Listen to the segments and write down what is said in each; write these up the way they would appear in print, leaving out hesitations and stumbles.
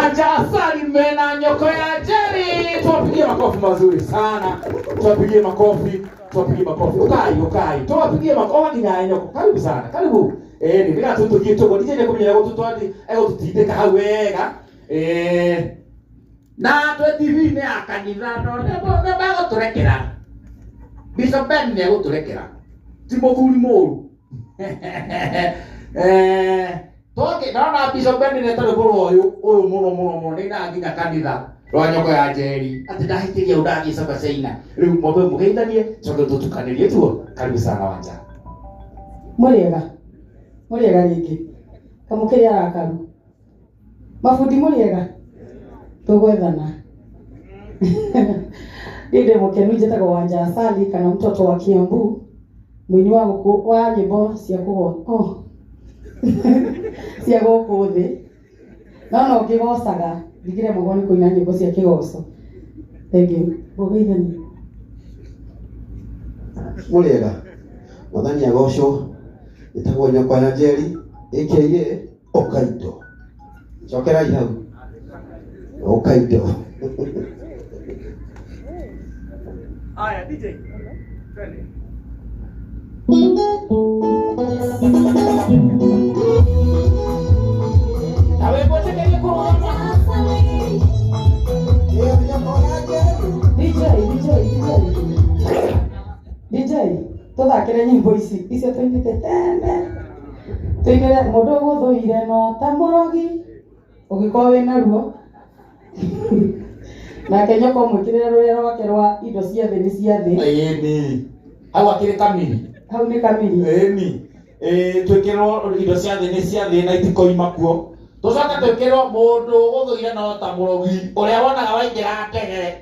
Wanja Asali mena nyoko ya Jerry. Tuwapigie makofi mazuri sana. Tuwapigie makofi, tuwapigie makofi. Ukai, ukai. Tuwapigie makofi nginya nyoko. Karibu sana. Karibu. Eh, ni ndĩra tũthiĩ tũguo DJ nĩekũmenyera gũtũtwari egũtũtindĩka hau wega. Eh, na twĩ TV-inĩ ya kanitha no nĩ megũtũrekera. Bishop Ben nĩegũtũrekera. Ti mũthuri mũru. Eh, Tondũ ndona Bishop Ben nĩ tarĩ mũrũ ũyũ ũyũ mũno mũno mũno nĩ na nginya kanitha rwa nyoko ya Njeri atĩ ndahĩtĩria ũndũ ndathiĩ Saba China rĩu mwambe mũgeithanie coke tũtukanĩrie tuo. Karibu sana Wanja. Mũrĩega, mũrĩega rĩngĩ. Kamũkĩrĩ arakaru. Mabundi mũrĩega? Tũgwethana. Niĩ ndĩ mũkenu njĩtagwo Wanja Asali kana mtoto wa Kiambu, mũini wa gũkũ wa nyĩmbo cia kũgo oh. cia gũkũ thĩ. No no ngĩgocaga, ndingĩremagwo nĩ kũina nyĩmbo cia kĩgoco. Thank you. Mũgeithanie. Mũrĩega, mwathani agocwo. Njĩtagwo nyũkwa ya Njeri aka Ũkaindo. Cokerai hau. Ũkaindo. Aya, DJ. Twende. Na wĩmbo tĩkĩrie kũrũgama. DJ, DJ, DJ. DJ, tũthakĩre nyĩmbo ici icio tũinĩte tene. Tũinĩre mũndũ ũgũthũire no ta mũrogi ũngĩkorwo wĩna ruo. Nake nyoko mwĩkĩrĩre rũrĩa rwake rwa indo cia thĩ nĩ cia thĩ. Ĩni. Hau akĩrĩ kamiri. Hau nĩ kamiri. Ĩni. Ĩ twĩkĩrwo indo cia thĩ nĩ cia thĩ na itikoima kuo. Tũcoke twĩkĩrwo mũndũ ũgũthũire no ta mũrogi ũrĩa wonaga waingĩra ndege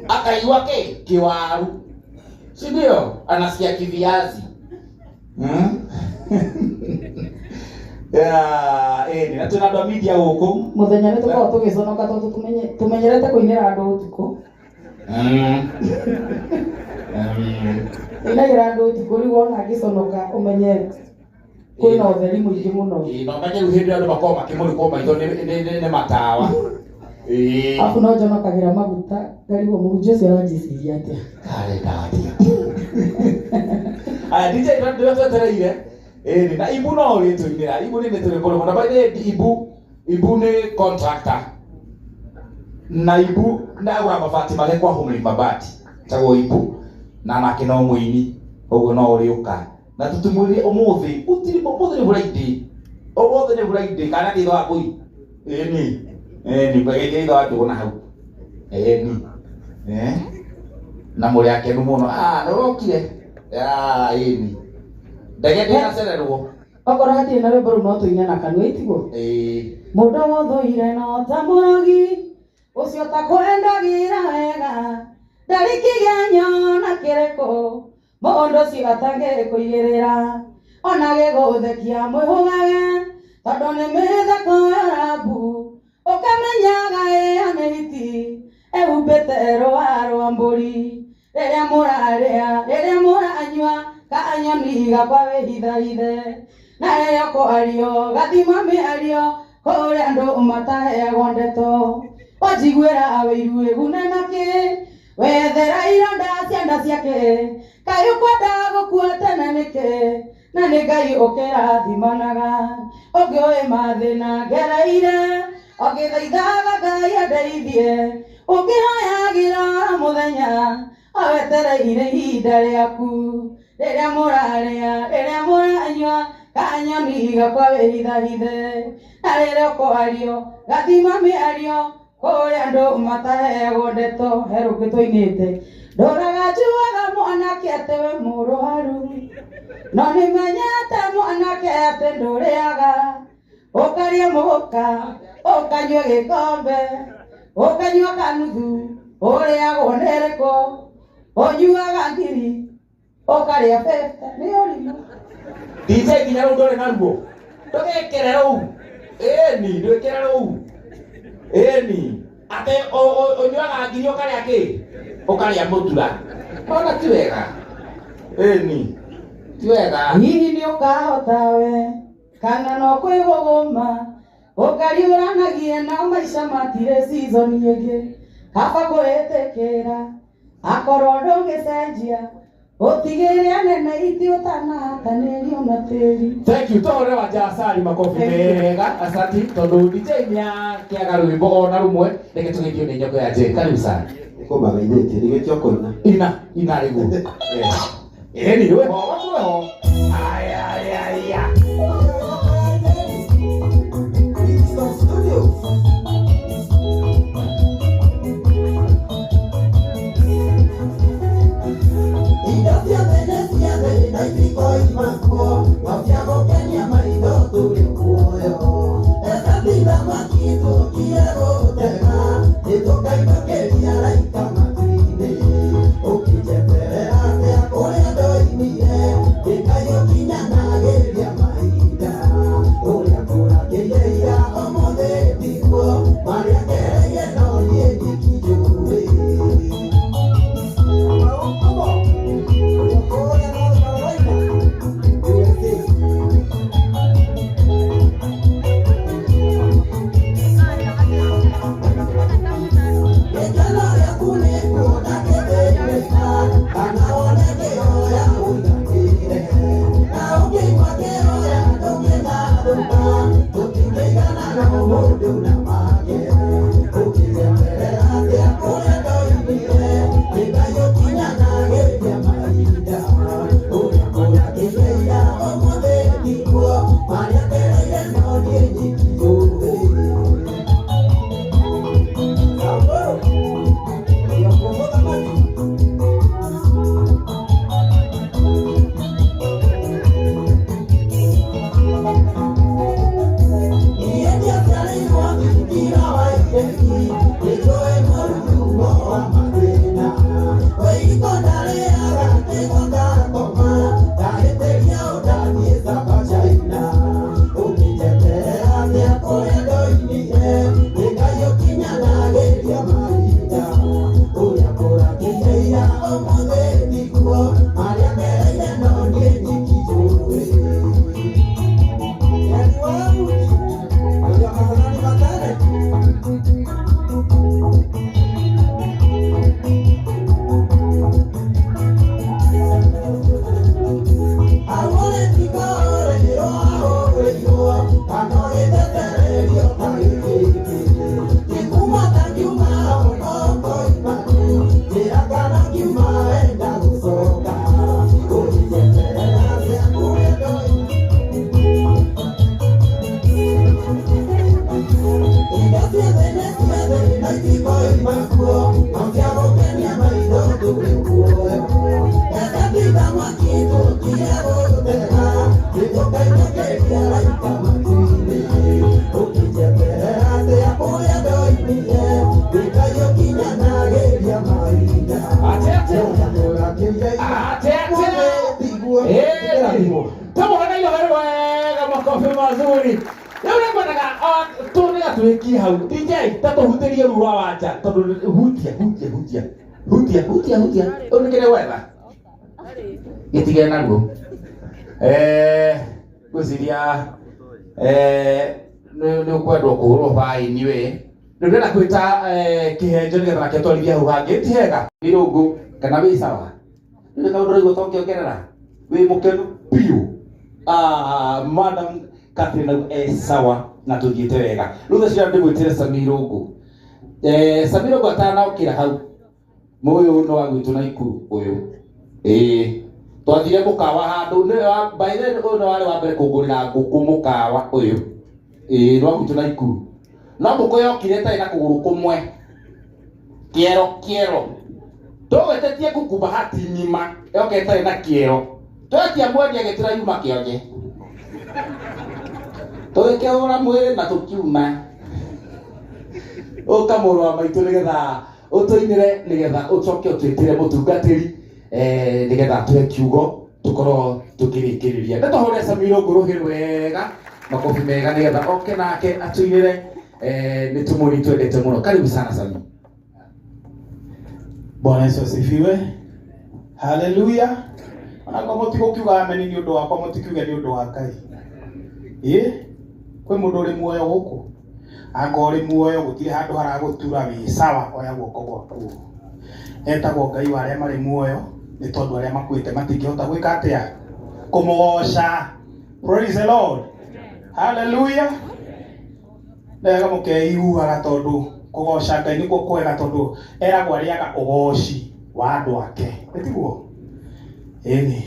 akaigua kĩ kĩwaru. Si ndio? Anasikia kiviazi. Hmm? Yeah, ĩni na twĩna andũ a media gũkũ. Mũthenya nĩ tũkoragwo tũgĩconoka tondũ tũmenyerete kũinĩra andũ ũtukũ. Tũinagĩra andũ ũtukũ rĩu wona ngĩconoka ũmenye kwĩna ũtheri mũingĩ mũno. Ĩĩ, na ũmenye rĩu hĩndĩ ĩyo andũ makoragwo makĩmũrĩkwo maitho nĩ matawa. Ĩĩ. Arabu no njonokagĩra maguta ngarigwo mũhunjia ũcio aranjĩciria atĩa. Karenda atĩa? Aya, DJ ndio twetereire. Ĩĩ, na Ibu no ũrĩtũinĩra. Ibu nĩ tũrĩ kũrĩ na by the way, Ibu Ibu nĩ contractor. Na Ibu na agũra mabati marĩa kwa Homely Mabati. Tagwo Ibu na nake no mũini. Ũguo no ũrĩũka. Na tũtumũrire ũmũthĩ, gũtirĩ ũmũthĩ nĩ Friday. Ũmũthĩ nĩ Friday kana nĩ itho wa mbũri. Ĩni. Ĩni, mbegeke itho wa njũgũ na hau. Ĩni. Eh? Na mũrĩ akenu mũno. Ah, nĩ ũrokire. Ah, ĩni. Ndege ndĩnacererwo. Okorwo hatirĩ na rwĩmbo rũu no tũine na kanua itiguo. Ĩĩ. Mũndũ ũgũthũire no ta mũrogi ũcio takwendagĩra wega ndarĩ kĩgenyo na kĩrĩkũ mũndũ ũcio atangĩkũigĩrĩra ona gĩgũthekia mwĩhũgage tondũ nĩ mĩtheko ya rambu ũkamenyaga ĩyo nĩ hiti ĩhumbĩte rũa rwa mbũri rĩrĩa mũrarĩa rĩrĩa mũranyua kanyoni gakwa wĩhithahithe na rĩrĩa kwario gathima mĩario kũrĩa andũ mataheagwo ndeto wanjiguĩra wĩiru ĩgune nakĩ wethera ironda cianda ciake kaĩ ũkwenda gũkua tene nĩkĩ na nĩ Ngai ũkĩrathimanaga ũngĩũĩ mathĩna ngereire ũngĩthaithaga Ngai andeithie ũngĩhoyagĩra mũthenya owetereire ihinda rĩaku rĩrĩa mũrarĩa rĩrĩa mũranyua kanyoni gakwa wĩhithahithe na rĩrĩa ũkwario gathima mĩario kũrĩa andũ mataheagwo ndeto he rũngĩ tũinĩte ndũraga njuaga mwanake atĩ we mũrwaru no nĩmenyete mwanake atĩ ndũrĩaga ũkarĩa mũka ũkanyua gĩkombe ũkanyua kanuthu ũrĩagwo nĩ rĩkũ ũnyuaga ngiri ũkarĩa bebe nĩ ũrimũ. DJ nginya rĩu ndũrĩ naruo. Ndũgekĩre rũu. Ĩni, ndwĩkĩre rũu. Ĩni. Atĩ ũnyuaga ngiri ũkarĩa kĩ? Ũkarĩa mũtura. Ona ti wega. Ĩni. Ti wega. Hihi nĩ ũkahota we kana no kwĩgũgũma Ũkariũranagie na maica matirĩ season ĩngĩ. Kaba kwĩtĩkĩra akorwo ndũngĩcenjia ũtigĩre anene iti ũtanahakanĩrio na tĩri. Thank you. Tũhũre Wanja Asali makobi Thank you. mega. Asanti tondũ DJ nĩakĩaga rwĩmbo ona rũmwe. Reke tũgeithio nĩ Nyoko ya Njeri. Karibu sana. Nĩkũmageithĩtie nĩgĩtio kũina. Ina, ina rĩguo. Ĩni rwĩho, rwĩho. Aya, aya, aya. Ate, ate. Ate, ate. Tũmũhũre ihũre wega makobi mazuri. Rĩu nĩngwendaga tũnĩga tũrĩkie hau. DJ ta tũhutĩrie ruo rwa Wanja tondũ hutia hutia hutia. Hutia hutia hutia. Ũyũ nĩ kĩrĩa gwetha. Gĩtige naruo. Ngwĩciria nĩ ũkwendwo kũhũrwo baini we. Rĩu ndĩrenda kwĩta kĩhenjo nĩgetha nake twarithie hau hangĩ. Ti hega? Irũngũ kana wĩ sawa? Rĩu kaũndũ ũraigua ta ũkĩongerera? Wĩ mũkenu biũ. Madam Catherine au e sawa na tũthiĩte wega. Rĩu thaa cia ndĩmwĩtĩre Sami Irũngũ. Sami Irũngũ atanokĩra hau mũyũ nĩ wa gwitũ Naikuru ũyũ. Ĩĩ twathire mũkawa handũ nĩwe wa by the way ũyũ nĩ warĩ wa mbere kũngũrĩra ngũkũ mũkawa ũyũ. Ĩĩ nĩ wa gwitũ Naikuru. No ngũkũ yokire ĩtarĩ na kũgũrũ kũmwe. Kĩero kĩero. Tũgwĩtĩtie ngũkũ bahati ng'ima yoka ĩtarĩ na kĩero. Twetia mwendia agĩtĩra yuma kĩonje. Tũgĩkĩhũra mwĩrĩ na tũkiuma. Ũka mũrũ wa maitũ nĩgetha ũtũinĩre nĩgetha ũcoke ũtwĩtĩre mũtungatĩri nĩgetha atũhe kiugo tũkorwo tũkĩrĩkĩrĩria. Nĩ tũhũre Sami Irũngũ rũhĩ wega makobi mega nĩgetha oke nake atũinĩre nĩ tũmũini twendete mũno. Karibu sana Sami. Bwana Yesu asifiwe. Haleluya. Ona mũtigũkiuga ameni nĩ ũndũ wakwa, mũtikiuge nĩ ũndũ wa Ngai. Ĩ, kwĩ mũndũ ũrĩ muoyo gũkũ? Angorwo ũrĩ muoyo gũtirĩ handũ haragũtura wĩ sawa, oya guoko gwaku. Etagwo Ngai wa arĩa marĩ muoyo nĩ tondũ arĩa makuĩte matingĩhota gwĩka atĩa? Kũmũgoca. Praise the Lord. Hallelujah. Wega mũkeiguaga tondũ kũgoca Ngai nĩkuo kwega tondũ eragwo arĩaga ũgoci wa andũ ake. Nĩ tiguo? Ĩni.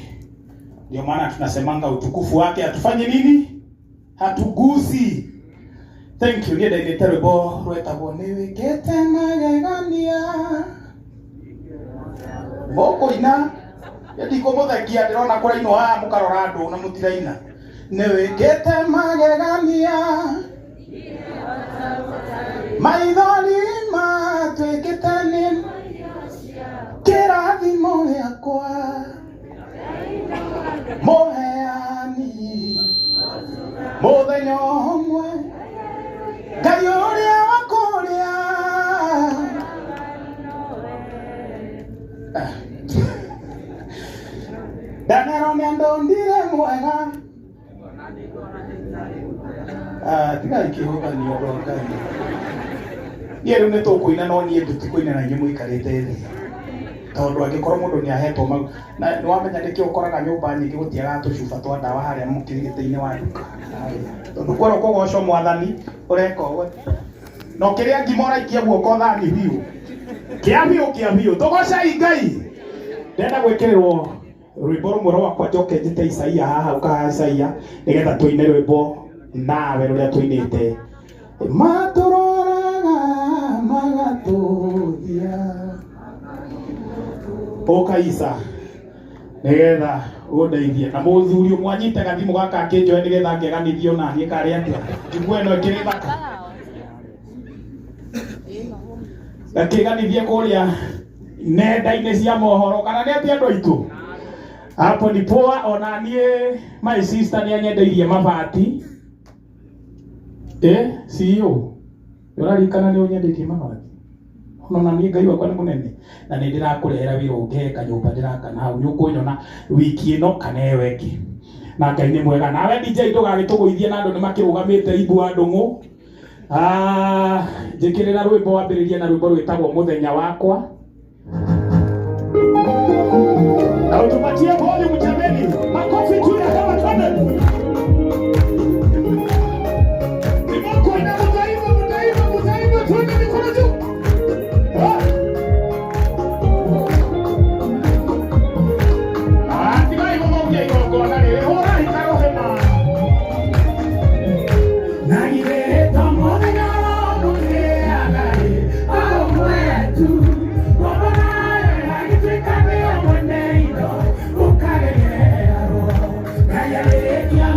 Ndio maana tunasemanga utukufu wake hatufanye nini? Hatugusi. Thank you. Niĩ ndainĩte rwĩmbo rwetagwo nĩ wĩkĩte magegania. Mũkũina ndikũmũthekia ndĩrona kũrainwo haha mũkarora andũ na mũtiraina. Nĩ wĩkĩte magegania maithori matuĩkĩte nĩ kĩrathimo gĩakwa mũheani mũthenya ũmwe Ngai ũrĩa wa kũrĩa. Ndanero nĩ andũ ndire mwega. Ah, tigai kĩhũranio ũndũ wa Ngai. Niĩ rĩu nĩ tũkũina no niĩ tũtikũina na inyuĩ mũikarĩte thĩ tondũ angĩkorwo mũndũ nĩ ahetwo mau na nĩ wamenya nĩkĩo ũkoraga nyũmba nyingĩ gũtiagaga tũcuba twa ndawa harĩa mũkĩrigĩtĩ-inĩ wa nduka harĩa tondũ kwerwo kũgocwo mwathani ũreka ũguo no kĩrĩa ngima ũraikia guoko thani biũ kĩa biũ kĩa biũ tũgocei Ngai. Ndenda gwĩkĩrĩrwo rwĩmbo rũmwe rwakwa njoke njĩte Isaia haha ũkaha Isaia nĩgetha tũine rwĩmbo nawe rũrĩa tũinĩte matũroraga magatũthia ũka Isa nĩgetha ũndeithie na mũthuri ũmwe anyite gathimũ gaka akĩnjoe nĩgetha ngeganithio na niĩ karĩ atĩa njukua ĩno ĩkĩrĩ thaka gakĩganithie kũrĩa nenda-inĩ cia mohoro kana nĩ atĩa andũ aitũ hapo ni poa. Ona niĩ my sister nĩ anyendeirie mabati. CEO ũraririkana nĩ ũnyendeirie mabati ona niĩ Ngai wakwa nĩ mũnene na nĩ ndĩrakũrehera wĩra ũngĩhe kanyũmba ndĩrakana hau nĩ ũkũnyona wiki ĩno kana ĩyo ĩngĩ na Ngai nĩ mwega. Nawe DJ ndũgagĩtũgũithie na andũ nĩ makĩrũgamĩte imbu wa ndũng'ũ. Ah, njĩkĩrĩra rwĩmbo wambĩrĩrie na rwĩmbo rwĩtagwo mũthenya wakwa na utupatie volume jameni, makofi juu ya hewa, twende. Nimoko ina mtaimba, mtaimba, mtaimba, twende mikono juu. Ah. Ah, tigai gũthũkia igongona rĩrĩ, hũrai karũhĩma. Na githĩ to mũthenya wa ũmũthĩ Ngai ũmwe tu, ngombo nayo ĩgagĩtuĩka nĩyo mwene indo, ũkaregererwo. Ngai arĩkia.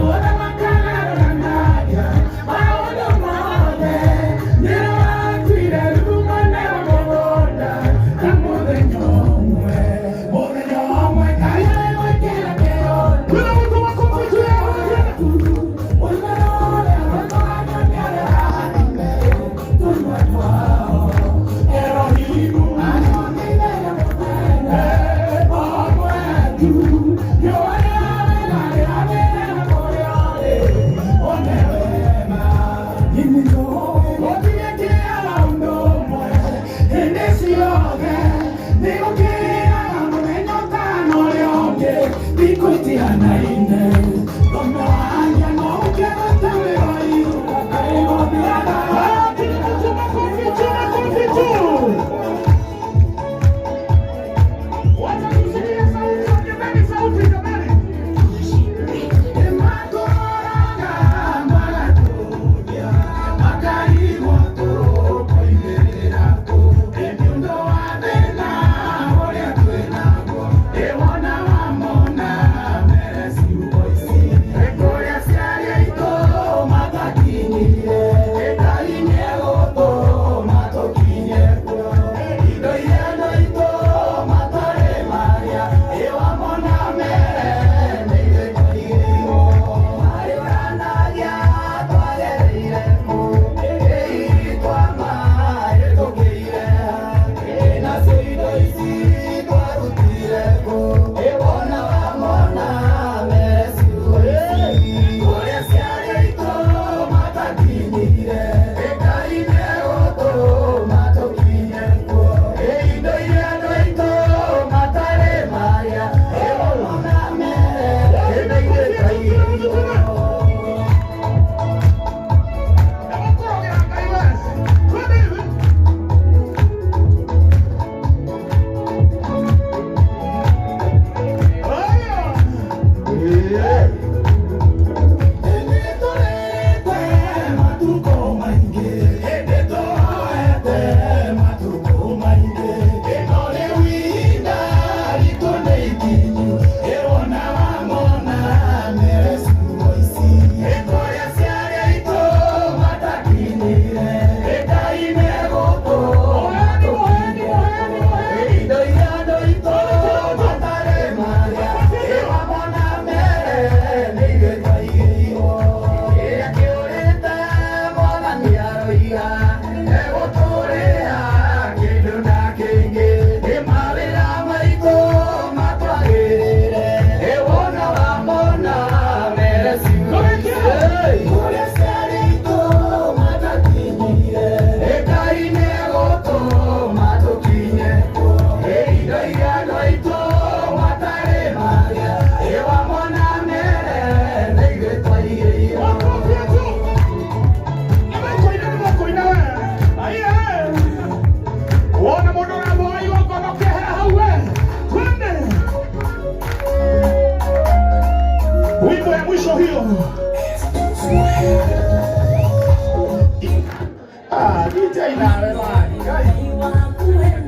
Nawe Ngai.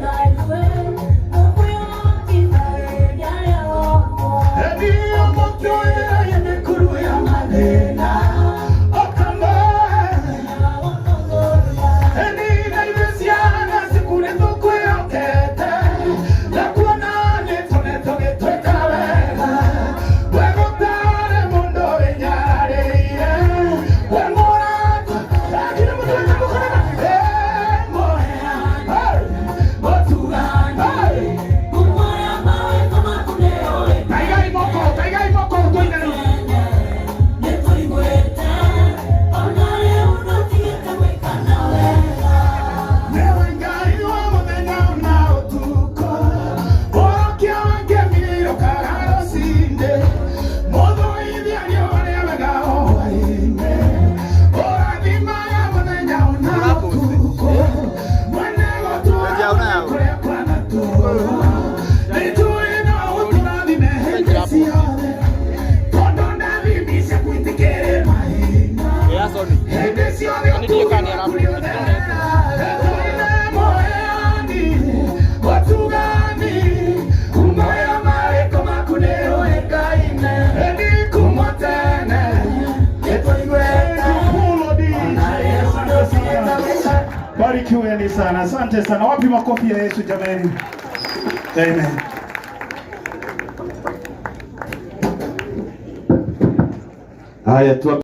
Taigai moko, taigai moko, tuine rĩu. Newe Ngai wa mũthenya na ũtukũ, ũrokia ngemi ũkaga rũciinĩ, mũthũithia riũa rĩa wega o hwaĩ-inĩ, ũrathimaga mũthenya na ũtukũ, mwene gũtũũra kũrĩa kwanatũũra, nĩtũĩ no ũtũrathime hĩndĩ ciothe, tondũ ndathimi ciaku itikĩrĩ mahinda. Hĩndĩ ciothe ũtũũra kũrĩ ũtherera, tũine mũheani, ũtugani, ngumo ya marĩko maku nĩyũĩkaine, ĩndĩ kuma tene nĩtũiguĩte. Barikiweni sana, asante sana. Wapi makofi ya Yesu jameni? Amen. Haya tu.